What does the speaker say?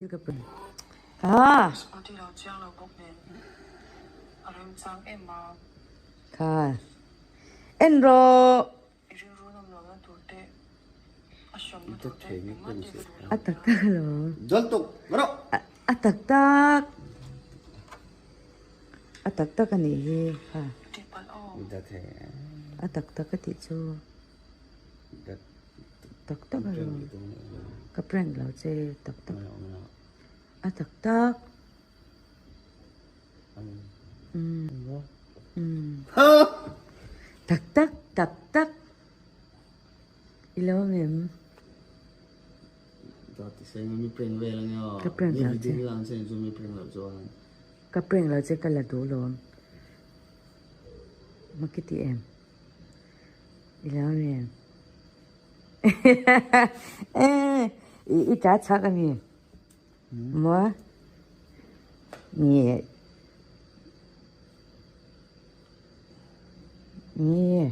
Kha. Kha. En rawh. A tak tak alawm. A tak tak. A tak tak a nih hi kha. A tak tak a tih chu. Tak tak a lo. Ka prank lo che tak tak. A tak tak. Umm. Umm. Tak tak tak tak. I lo ngem. Ka prank lo che. Ka prank lo che ka la duh lawm. Makiti em. I lo nen. I ta chak a ni. Maw? Ni. Ni.